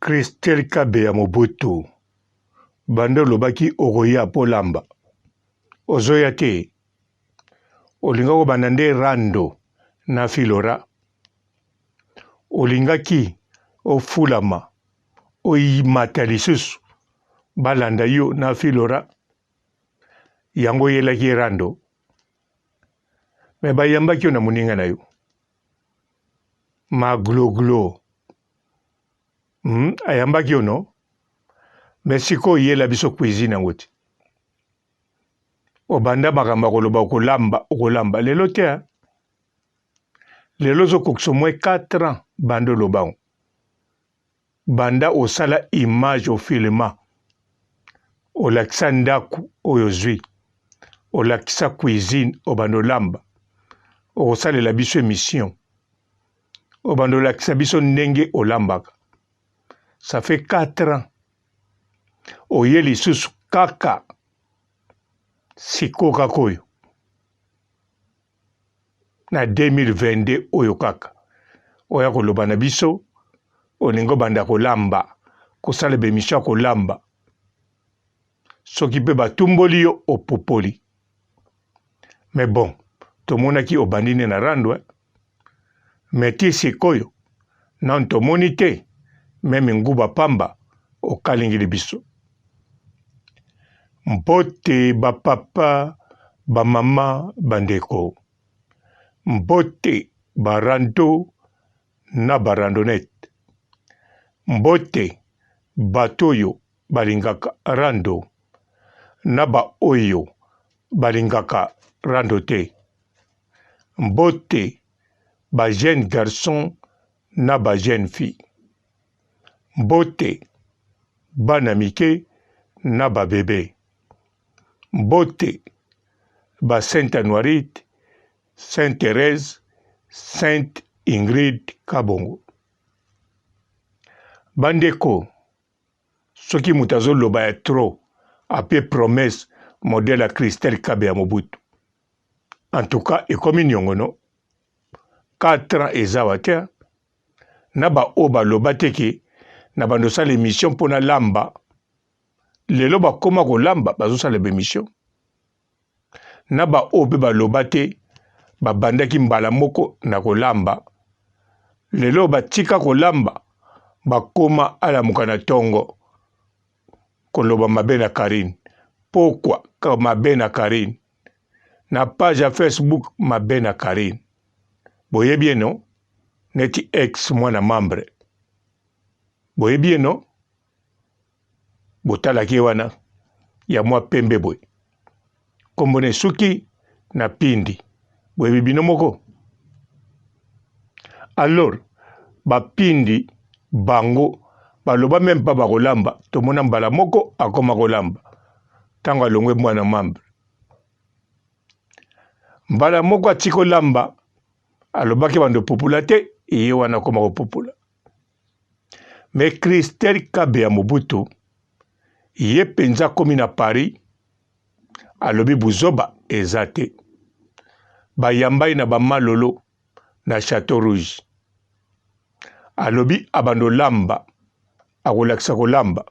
Christelle Kabeya Mobutu banda olobaki okoya po olamba ozoya te olingaki obanda nde rando na filora olingaki ofulama omata lisusu balanda yo na filora yango oyelaki ye rando me bayambaki yo na moninga na yo magloglo ayambaki yo no me sikoyo oyela biso cuisine yango te obanda makambo ya koloba okolamba okolamba lelo te hein? Lelo ozokokisa au moins 4 ans banda oloba yango banda osala image ofilma olakisa ndako oyo ozwi olakisa cuisine obanda olamba okosalela biso emission obanda olakisa biso ndenge olambaka ça fait 4 ans oye lisusu kaka sikoyo kaka oyo na 2022 oyo kaka oya koloba na biso olingi obanda kolamba kosala ba emission ya kolamba soki mpe batumboli yo opupoli mais bon tomonaki obandi nde na rando eh? mais ti sikoyo nanu tomoni te meme nguba pamba okalingili biso mbote ba papa ba mama ba ndeko mbote ba rando na ba randonnette mbote bato oyo balingaka rando na ba oyo balingaka rando te mbote ba jeune garçon na ba jeune fille mbote bana mike na ba bebe mbote ba sainte anuarite sainte Therèse sainte Ingrid Kabongo bandeko soki moto azoloba ya trop apie promesse modèle ya Christelle Kabeya Mobutu en tout cas ekomi niongono 4 ans eza wa te na ba oyo baloba te ke na bando osala emission mpo nalamba lelo bakoma kolamba bazosala ba emission na ba oyo mpe baloba te babandaki mbala moko na kolamba lelo batika kolamba bakoma alamuka na tongo koloba mabe na Carine pokwa mabe na Carine na page ya Facebook mabe na Carine boyebi ye no neti ex mwana membre boyebi ye no botalaki ye wana ya mwa pembe boye nkombo na esuki na pindi boyebi bino moko alors bapindi bango baloba meme pa bakolamba tomona mbala moko akoma kolamba ntango alongwe mwana membre mbala moko atiki kolamba alobaki bando popula te ye wana akoma kopopula me Christelle Kabeya Mobutu ye mpenza akomi na Paris alobi buzoba eza te bayamba ye na bamalolo na Chateau Rouge alobi abanda olamba akolakisa kolamba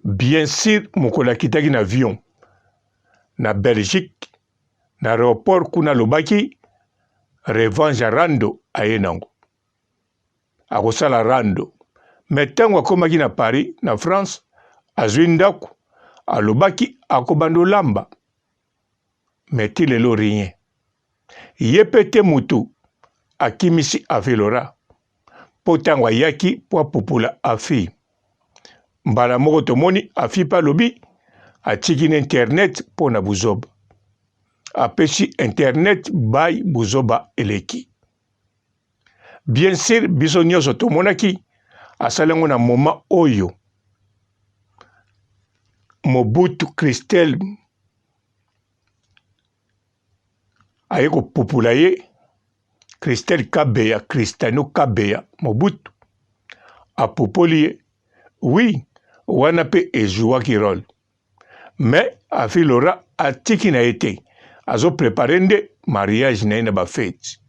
bien sur mokolo akitaki na avion na Belgique na aeroport kuna alobaki revanche ya rando aye nango akosala rando me ntango akomaki na Paris na France azwi ndako alobaki akobanda olamba me ti lelo rien ye mpe te mutu akimisi avilora mpo ntango ayaki mpo apupula afi mbala moko tomoni afi mpe alobi atiki na internet mpo na buzoba apesi internet bai buzoba eleki Bien sur biso nyonso tomonaki asali yango na moment oyo Mobutu Christelle aye kopupula ye Christelle Kabeya Cristiano Kabeya Mobutu apupoli ye oui wana mpe ezuwaki role mais afi Laura atiki na ye te azo prepare nde mariage na ye na ba fete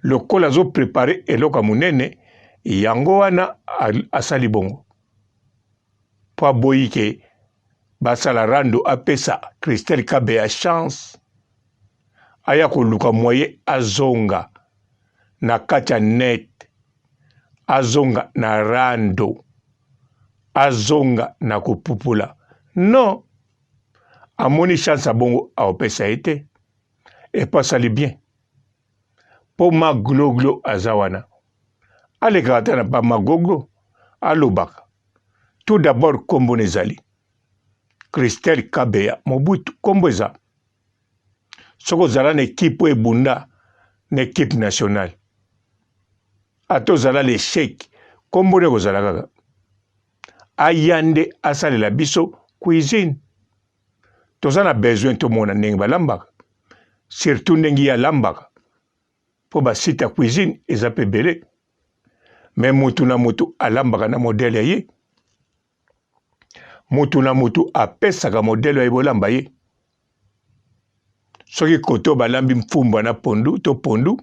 lokola azo prepare eloko ya monene. Yango wana asali bongo mpo aboyi ke basala rando, apesa Christelle Kabeya chance aya koluka moyen azonga na kati ya net, azonga na rando, azonga na kopupula. Non, amoni chance ya bongo akopesa ye te, epo asali bien mpo ma gloglo aza wana, alekaka ata na ba magoglo, alobaka tout d'abord kombo na ezali Christelle Kabeya Mobutu, kombo eza soki ozala na ekipe oyo ebunda na ekipe nationale, ata ozala l'echec, kombo na ekozala kaka. Aya nde asalela biso cuisine, toza na besoin tomona ndenge balambaka, surtout ndenge ye alambaka, mpo ba site ya cuisine eza mpe ebele, me mutu na mutu alambaka na modele ya ye, mutu na mutu apesaka modele ya ye bolamba ye. Soki kote oyo balambi mfumbwa na pondu to pondu,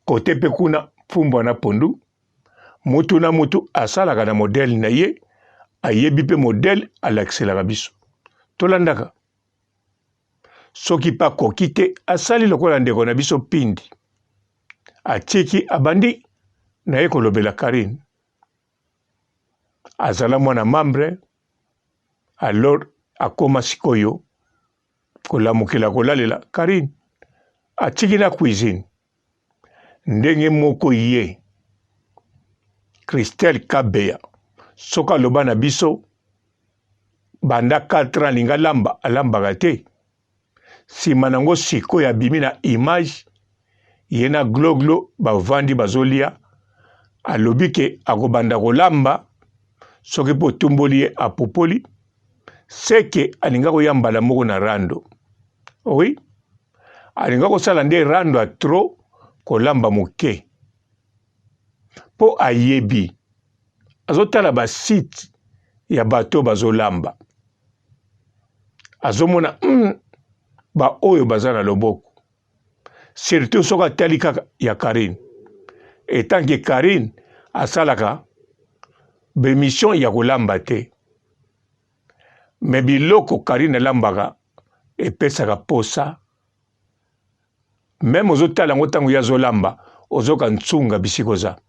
kote mpe kuna mfumbwa na pondu, mutu na mutu asalaka na modele na ye, ayebi mpe modele alakiselaka biso, tolandaka. Soki mpe akoki te, asali lokola ndeko na biso Pindi, atiki abandi na ye kolobela Carine. Azala mwana membre, alors akoma sikoyo kolamukela kolalela Carine, atiki na cuisine ndenge moko ye Christelle Kabeya soki aloba na biso banda 4 ans alinga alamba, alambaka te, nsima nango sikoyo abimi na image ye na Gloglo bavandi bazolia, alobi ke akobanda kolamba soki mpo otumboli ye apupoli, seke alinga koya mbala moko na rando. Oui, alinga kosala nde rando ya trop, kolamba moke, mpo ayebi azotala ba site ya bato bazolamba, azomona ba oyo baza na loboko, surtout soki atali kaka ya Carine, etant que Carine asalaka bemission ya kolamba te, me biloko Carine alambaka epesaka posa, meme ozotala yango ntango ye azolamba ozoka nsunga bisika oza.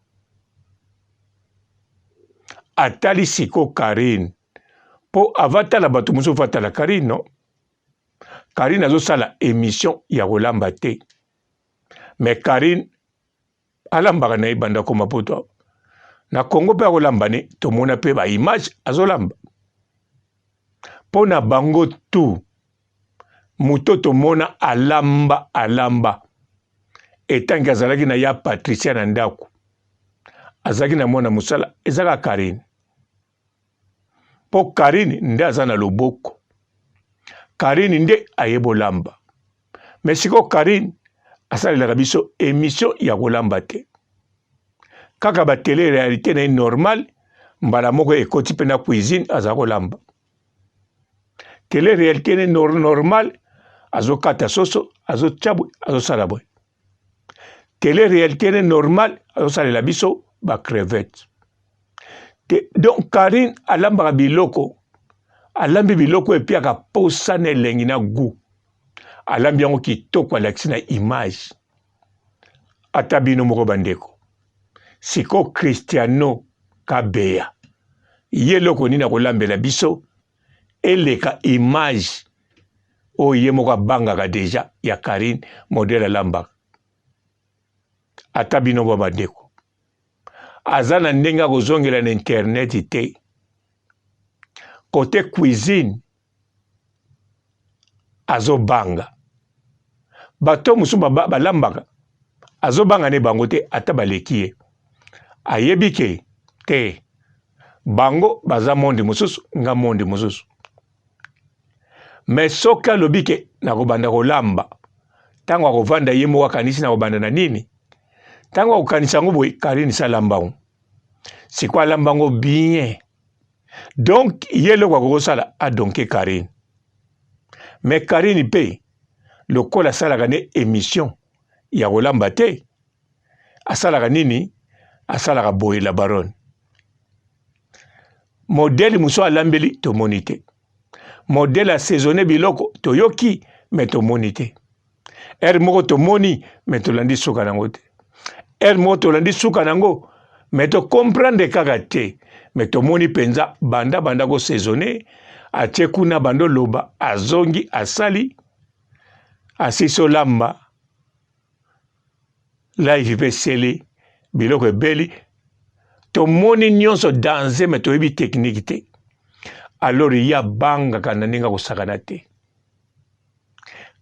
Atali siko Carine mpo avatala bato mosusu atala Carine, no Carine azosala emission ya kolamba te, mais Carine alambaka na ye banda koma poto na Congo mpe akolamba ne, tomona mpe ba image azolamba mpo na bango tout. Moto tomona alamba alamba etangi azalaki na ya Patricia na ndako, azalaki na mwana mosala ezaka Carine, mpo Carine nde aza na loboko, Carine nde ayebolamba. Mais sikoyo Carine asalelaka biso emission ya kolamba te, kaka ba tele realite na ye normal, mbala moko ekoti mpe na cuisine aza kolamba. Tele realite ne normal, azokata soso, azotya boye, azosala boye. Tele realite ne normal, azosalela biso ba crevette. Donc Carine alambaka biloko, alambi biloko epiaka posa na elengi na goût, alambi yango kitoko, alakisi na image. Ata bino moko bandeko, siko Cristiano Kabeya ye eloko nini akolambela biso eleka image oyo ye moko abangaka deja ya Carine modele alambaka. Ata bino ba bandeko, aza na ndenge akozongela na internet te. Kote cuisine azobanga bato mosusu balambaka, azobanga ne bango te, ata baleki ye, ayebi ke te bango baza monde mosusu, nga monde mosusu. Me soki alobi ke nakobanda kolamba, ntango akovanda ye moko akanisi nakobanda na nini, ntango akokanisa yango boye, Carine si alamba yango, sikoyo alamba yango bien, donc ye eloko akoki kosala adonke Carine. Me Carine mpe lokola asalaka ne emission ya kolamba te, asalaka nini? Asalaka boye la baronne. Modèle mosusu alambeli tomoni te. Modèle assaisonne biloko toyoki mais tomoni te. Heure moko tomoni mais tolandi suka nango te. Heure moko tolandi suka nango mais to comprendre kaka te. Mais tomoni penza banda banda ko saisonner atie kuna bando loba azongi asali asisi olamba live mpe esili biloko ebeli tomoni nyonso danze me toyebi teknike te alors ye abangaka na ndenge akosakana te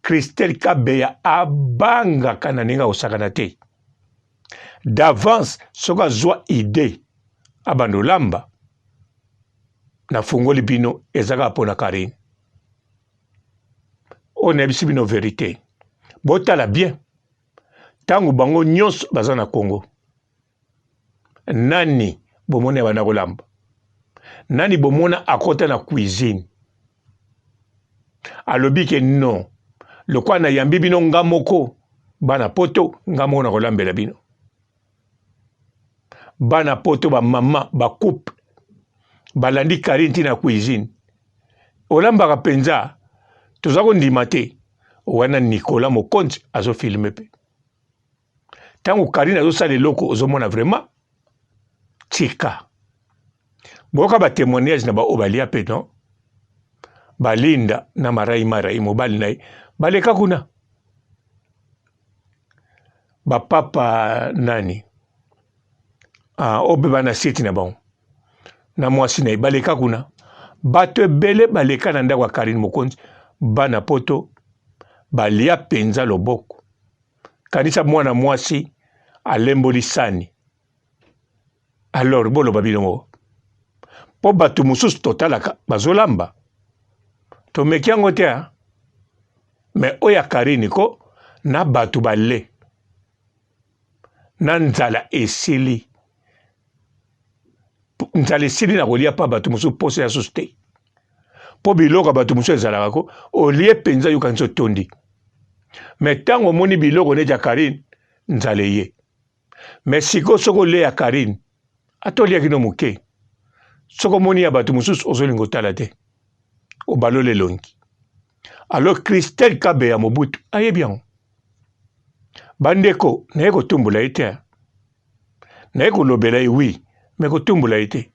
christelle kabeya abangaka na ndenge akosakana te d'avance soki azwa idee abanda olamba nafungoli bino eza kaka mpo na karine oyo nayebisi bino verite botala bien ntango bango nyonso baza na congo nani bomoni abanda kolamba nani bomona akota na cuisine alobi ke non lokola nayambi bino nga moko bana poto nga moko nakolambela bino bana poto bamama bacouple balandi karine ntina cuisine olambaka mpenza toza kondima te wana Nicolas Mokonzi azo filme pe ntango Karine azosala eloko ozomona vraiment tika boyoka ba témoignage na baoyo balia pe non balinda na marai marai mobali na ye baleka kuna bapapa nani ah, oyo mpe bana site na bango na mwasi na ye baleka kuna bato ebele baleka na ndako ya Karine Mokonzi bana poto balia mpenza loboko kanisa mwana mwasi alemboli sani alors boloba bino moko mpo bato mosusu totalaka bazolamba tomeki yango te me oyo ya Karine ko na bato bale na nzala esili nzala esili na kolia mpa bato mosusu mposa ya susu te mpo biloko ya bato mosusu ezalaka ko olie mpenza yokanisi otondi me ntango omoni biloko neti ya karine nzala eye me sikoyo soki olie ya karine ata oliaki no moke soki omoni ya bato mosusu ozolinga otala te obalola elongi alors christelle kabeya mobutu ayebi yango bandeko naye kotumbola ye te naye kolobela ye wi me kotumbola ye te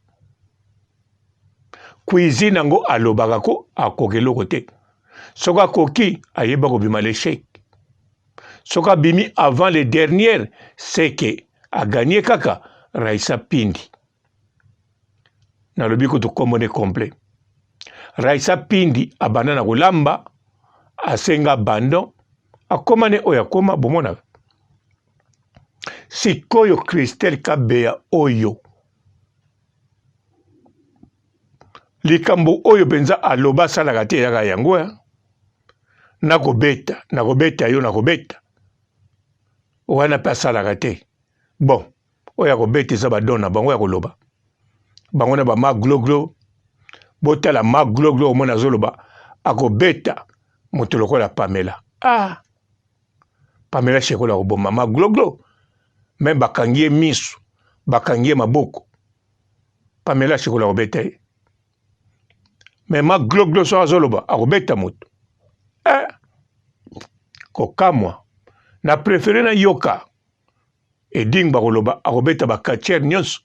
cuisine yango alobaka ko akoki eloko te soki akoki ayeba kobima l'échec soki abimi avant le dernier c'est que aganye kaka raisa pindi nalobi kutu kombo nde complet raisa pindi abanda na kolamba asenga abandon akoma ne oyo akoma bomonaka sikoyo christelle kabeya oyo likambo oyo mpenza aloba asalaka te eyaka yango eh? nakobeta nakobeta yo nakobeta wana mpe asalaka te bon oyo ya kobeta eza badon na bango ya koloba bango na ba gloglo botala ma gloglo omona azoloba akobeta moto lokola pamela ah pamela shekola akoboma ma gloglo me bakangi ye misu bakangi ye maboko pamela shekola akobeta ye me ma gloglo soki azoloba akobeta moto eh, kokamwa na prefere nayoka Eding bakoloba akobeta ba catcheur nyonso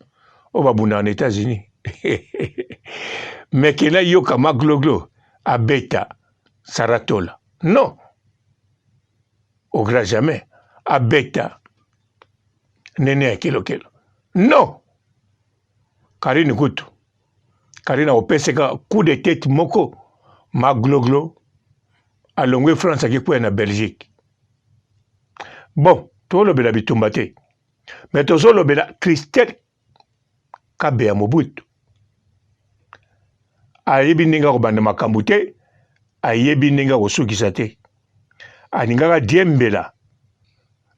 oyo babundaka na Etats-Unis. Mais kela yoka Magloglo abeta Saratola. Non. Au grand jamais. Abeta Nene ya Kelokelo. Non. Karine kutu. Karine akopeseka coup de tête moko Magloglo alongwe France akikuya na Belgique. Bon, tolobela bitumba te. Mais tozolobela Christelle Kabeya Mobutu. Ayebi ndenge akobanda makambo te, ayebi ndenge akosukisa te. Alingaka diembela.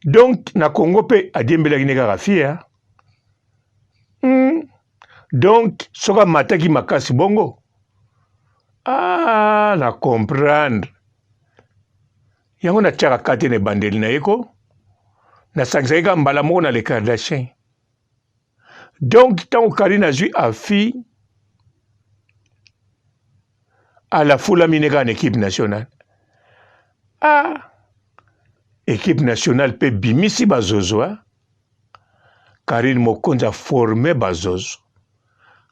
Donc na Congo pe adiembelaki nde kaka fille. Donc soki amataki makasi bongo ah na comprendre yango natiaka kate na ebandeli na ye ko nasangisaki kaka mbala moko na le Kardashian. Donc ntango Karine azwi afi alafulami ne kaka na equipe nationale. Ah, equipe nationale mpe bimisi bazozo hein? Karine Mokonzi aforme bazozo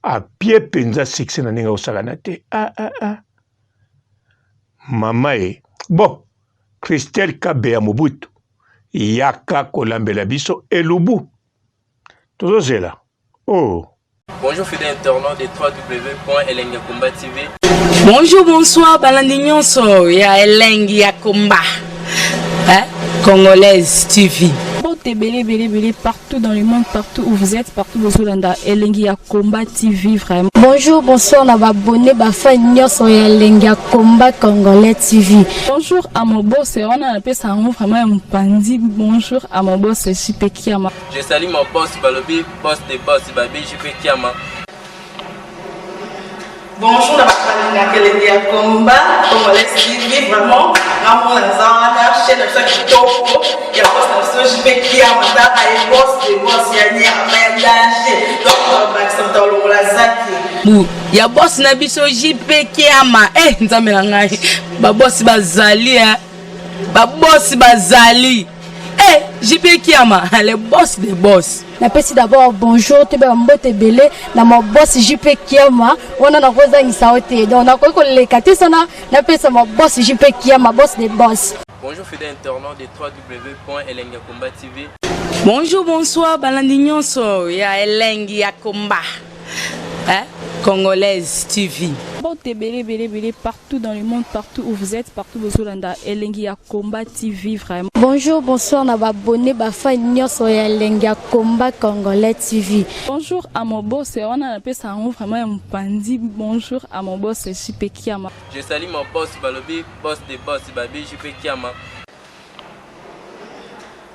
apie mpenza succès na ndenge akosakana te. Ah, ah, ah. Mama ye bon Christelle Kabeya Mobutu yaka kolambela biso elubu tozozela oh. Bonjour fidèles internautes de www.elengiyakomba TV. Bonjour, bonsoir, balandi nyonso ya Elengi ya Komba. Hein? Congolaise TV. Mbote ebele ebele ebele partout dans le monde, partout où vous êtes, partout bozolanda Elengi ya Combat TV vraiment. Bonjour, bonsoir na ba abonnés ba fans nyonso ya Elengi ya Combat Congolais TV. Bonjour à mon boss, wana napesa yango vraiment ya mopanzi. Bonjour à mon boss JP Kiama. Je salue mon boss Balobi, boss des boss, Babi JP Kiama. Bonjour na bato balingaka elengi ya combat congolais TV vraiment ngamona naza wana chaîne na biso ya kitoko ya boss na biso JP Kiama tala ye boss de boss ya nyama ya danger donc bakisa moto alongola zaki Bu ya boss na biso JP Kiama eh nzambe na ngai ba boss bazali eh ba boss bazali eh JP Kiama le boss des boss. Napesi d'abord bonjour toyeba mbote ebele na ma boss JP Kiama wana nakozangisa yo te donc nakoki koleka te sana napesa ma boss JP Kiama boss des boss. Bonjour fidèles internautes de www.elengiyakomba TV. Bonjour, bonsoir, balandi nyonso ya Elengi ya Komba. Hein? Congolaise TV. Mbote ebele ebele ebele partout dans le monde, partout où vous êtes, partout bozolanda Elengi ya Combat TV vraiment. Bonjour, bonsoir na ba abonnés ba fans nyonso ya Elengi ya Combat Congolais TV. Bonjour à mon boss, wana napesa yango vraiment ya mopanzi. Bonjour à mon boss JP Kiama. Je salue mon boss Balobi, boss des boss, Babi JP Kiama.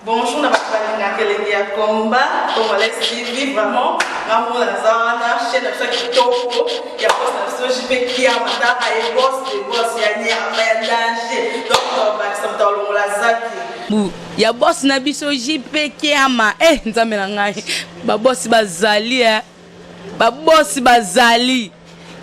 Bonjour na bato balingaka elengi ya combat congolais TV vraiment ngamona naza wana chaîne na biso ya kitoko ya boss na biso JP Kiama tala ye boss de boss ya nyama ya danger donc bakisa moto alongola zaki Bu ya boss na biso JP Kiama eh nzambe na ngai ba boss bazali eh ba boss bazali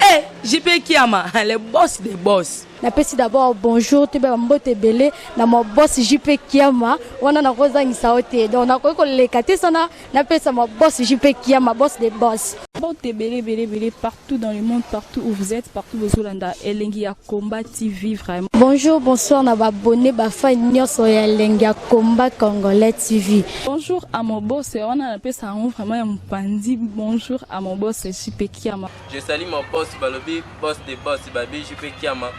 eh JP Kiama le boss des boss. Napesi d'abord bonjour toyeba mbote ebele na ma boss JP Kiama wana nakozangisa yo te donc nakoki koleka te sana napesa ma boss JP Kiama boss des boss. Mbote ebele ebele ebele partout dans le monde, partout où vous êtes, partout bozolanda Elengi ya Combat TV vraiment. Bonjour, bonsoir na ba abonnés ba fans nyonso ya Elengi ya Combat Congolais TV. Bonjour à mon boss, wana napesa yango vraiment ya mopanzi. Bonjour à mon boss JP Kiama. Je salue mon boss Balobi, boss des boss, Babi JP Kiama.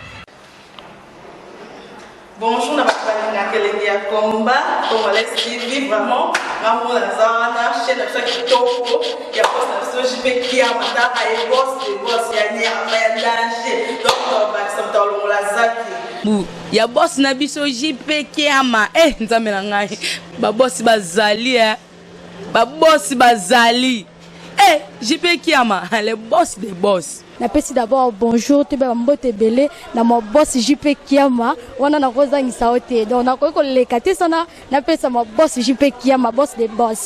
Bonjour na bato balingaka elengi ya combat congolais TV vraiment ngamona naza wana chaîne na biso ya kitoko ya boss na biso JP Kiama tala ye boss de boss ya nyama ya danger donc bakisa moto alongola zaki. Bu ya boss na biso JP Kiama eh nzambe na ngai ba boss bazali eh ba boss bazali eh JP Kiama le boss des boss. Napesi d'abord bonjour toyeba mbote ebele na ma boss JP Kiama wana nakozangisa yo te donc nakoki koleka te sana napesa ma boss JP Kiama boss des boss.